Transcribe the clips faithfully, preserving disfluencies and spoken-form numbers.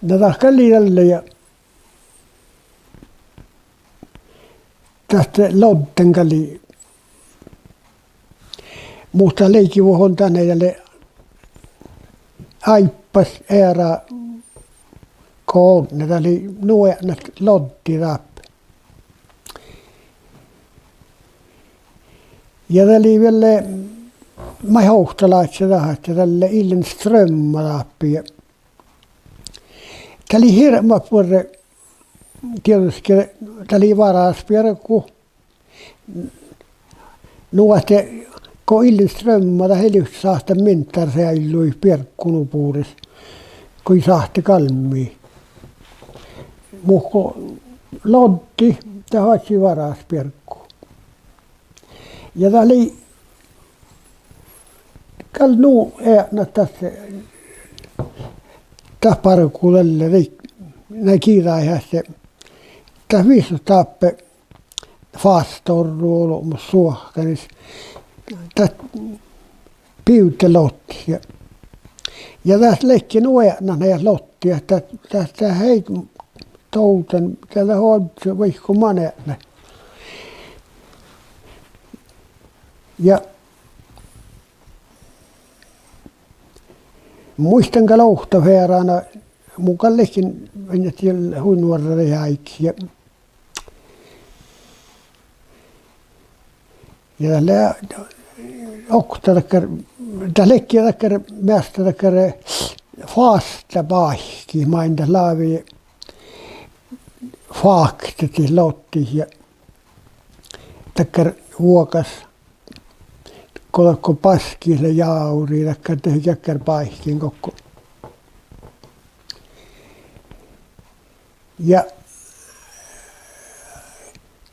Na dat gal lei dalle ja dat lodden gal lei, muhto lei go vuohon dan dalle áibbas eará go odne, dat lei nu eatnat loddi dáppe. Ja dat lei vel maid ovtta láhkai dat ahte dalle ii lean strømma dáppe ja dat lei hirbmat buorre, dieđusge, dat lei varas biergu. Nu ahte go ii lean strømma, dat ii lean sáhte minkkáseaillu bierggu nu bures, go ii sáhte galmmii. Muhto go loddi, dat oaččui varas biergu. Ja dat lei gal nu eatnat dat, dat bargu dalle, de, na giđđai ahte dat visot dáppe fas orru olbmos suohkanis, dat bivde lottiid ja, ja dat ledje nu eatnat na lottiid ahte dat, dat, dat ii dovdan, dat lea ožžo vaikko man eatnat. Ja muittán gal ovtta fearána, mun gal ledjen, ii hui nuorra dien áigge ja, ja dat lea okta dakkár, dat ledje dakkár, measta dakkár fásttabáikki main dat lávii fáktet lottiid ja dakkár vuogas, go, go baskit lea jávrii dakkár, dat dakkár báikki gokko. Ja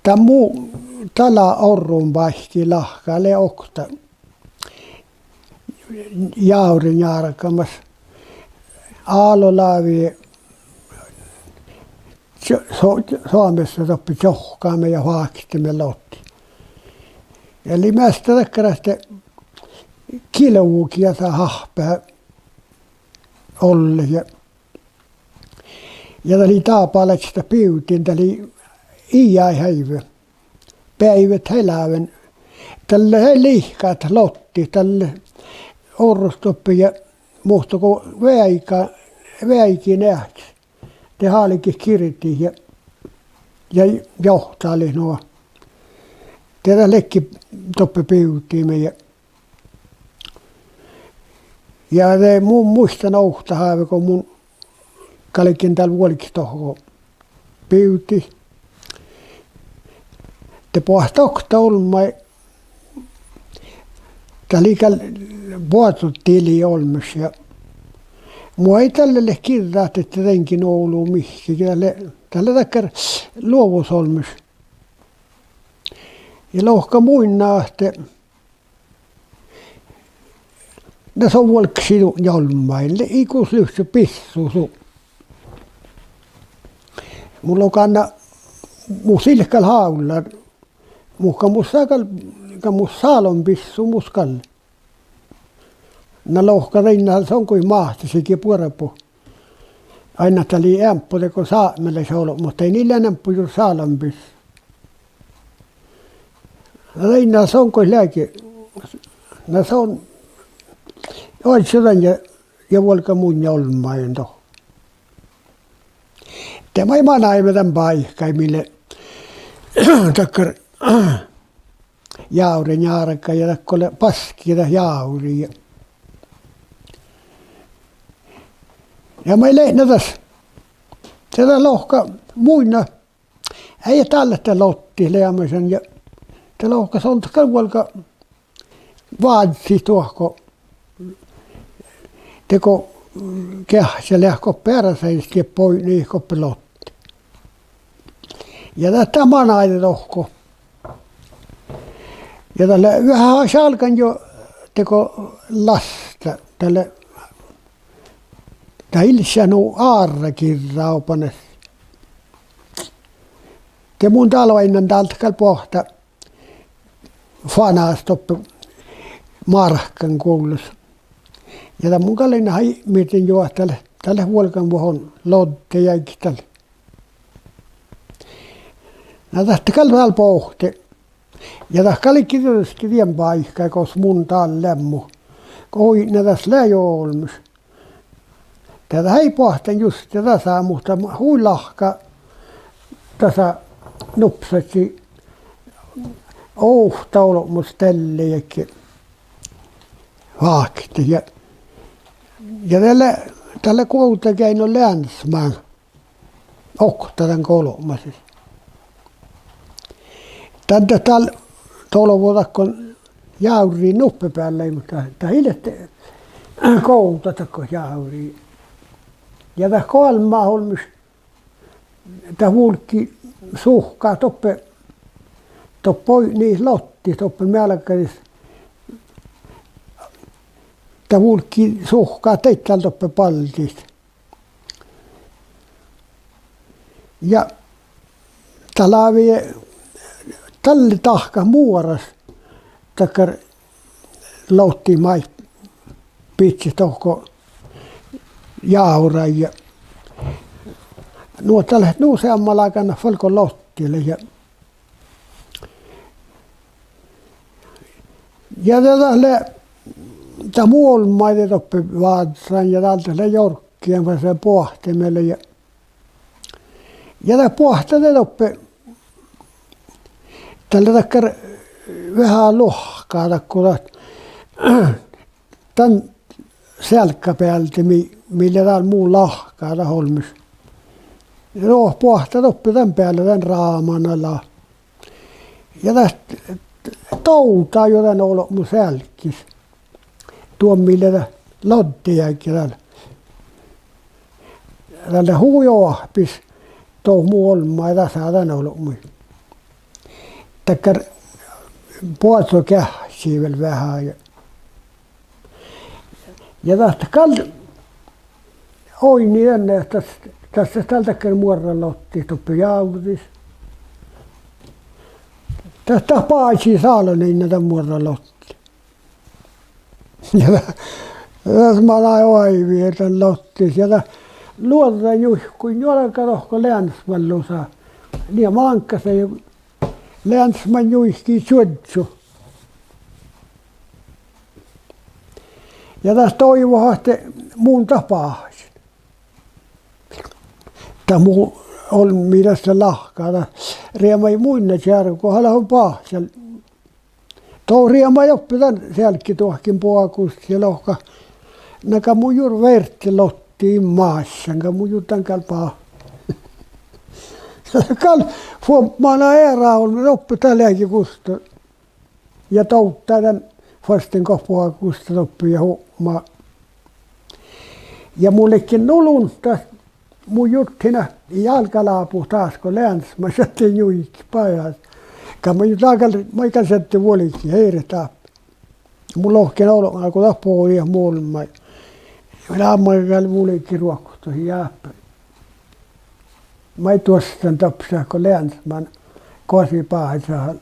dat mu dala orrunbáikki lahka lea okta jávrenjárggamis. Álo lávii so-, so-, somassa doppe čohkkáme ja fákteme lottiid. Ja lei measta dakkár ahte gilvu giesa háhppe ollet ja, ja dat lei dábálaččat bivdin, dat lei iđai heive, beaivet heláven. Dalle lei lihkat lottiid dalle orrut doppe ja, muhto go veaigga, veaigin eahkes, de álget girdit ja, ja johtalit nu, de dat ledje doppe bivdimin ja, ja de mun muittán ovtta háve go mun galgen dál vuolgit dohko bivdit. De boahtá okta olmmái, dat lei gal boazu dili olmmoš ja, muhto ii dalle leat giđđat ahte dainge olu mihkkege, dat lea, dat lea dakkár luovus olmmoš. Ja lohká munnje ahte na son vuolggašii dutnje olmmáin, lea ii gus livčče bissu su. Mun logan, mus ii leat gal hávllar, muhto mus lea gal, gal mus sálon bissu mus gal. Na lohká dainna son goit máhttasiige buorebut. Ain dat lei eambbo dego sápmelaš olbmot, dain ii lean eambbo jur sálon bissu. Na dainna son goit leage, na son oažžu dan ja, ja vuolgá munnje olmmáin dohko. De maid manaime dan báikái mii lea dakkár jávrenjárga ja dakko lea baski dat jávrii ja, ja maid leat na das, de dat lohká munnje, eai dat leat dat lottiid leamašan ja, de lohká son dat gal vuolgá vázzit dohko, dego geahčča leat goppe earasaiddis, boinna goppe lottiid. Ja dat, dat manaide dohko. Ja dat lea veahá šalgan juo dego lasta, dat lea, dat ii leat nu árragirra obanes. De mun dál oainnán dál gal boahtá fanas doppe márkan gullos. Ja dat mun gal lean ipmirdan juo ahte dat lea dat lea vuolgán vuohon lodde jagi dal. Na dat gal dal bohte. Ja dat galge dieđusge dien báikái gos mun dal lean mu. Go oidne das lea olmmoš. De dat eai boahtán juste dasa, muhto hui lahka dasa nupsaččii ovtta olbmos dalle jagi váhkit ja, ja dat lea, dat lea Guovdageainnu leansmán. Okta dan golbma sis. Dan dat dal dolvo dakko jávrii nuppe beallái, muhto dat ii leat Guovda dakko jávrii. Ja dat golbmá olmmoš dat vulggii suhkat doppe, doppe oidne lottiid doppe mealgadis. Dat vulggii suhkat daid dal doppe baldit. Ja dat lávii dalle dahkat muoras dakkár lottiid maid bidjet dohko jávrain ja nu dat leat nu seammalágan fal go lottiid lea ja, ja de dat lea, dat mu olmmái de doppe vázzán ja dal dat lea jorggiin fas boahteme lea ja, ja dat boahtá de doppe, dat lea dakkár veahá luohkká dakko dat, dan sealggabealde mii, mii lea dal mu lahka dat olmmoš. Ja dat boahtá doppe dan beale dan rámana ala. Ja dat dovdá juo dan olbmo sealggis. Duon mii lea dat lodde jagi dal. Dat lea hui oahpis, dohko mu olmmái dasa dan olbmuid. Dakkár boazogeahčči vel veahá ja, ja dat gal oidne dan, dat, dat, dat dakkár muorralottiid doppe jávrdis. Dat, dat báži sáloniinna dan muorralotti. Ja dat, dat manai oaivvi dan lottis ja dat luođđa njuikui njuolga dohko leansmán lusa. Nie máŋggas ja leansmán njuikii čuožžu. Ja dat doivot ahte mun dat báhčen. Dat mu olbmii das lea lahka dat riemai munnje čearggu, go han lean báhčel. Dohko riemai doppe dan sealggiduohken boagus ja lohká: Na gal mun jur verddelotti in máššan, gal mun jur dan gal bá-, gal fuobmá eará olbmos doppe dat leage gusto. Ja dovddá dan fasten go boagusta doppe ja hupmá. Ja mun ledjen nu lunttat, mun jurddašin, ii álgá lábu dás go leansma šattai njuikit bajás. Gal maid gal, maid gal šattai vuolgit, heret dáppe. Mun lohken olbmá go dat bođii mu olmmái. Lean maid gal vuolgit ruoktot ja, maid duostan dáppe šat go leansmán goassege báhčat.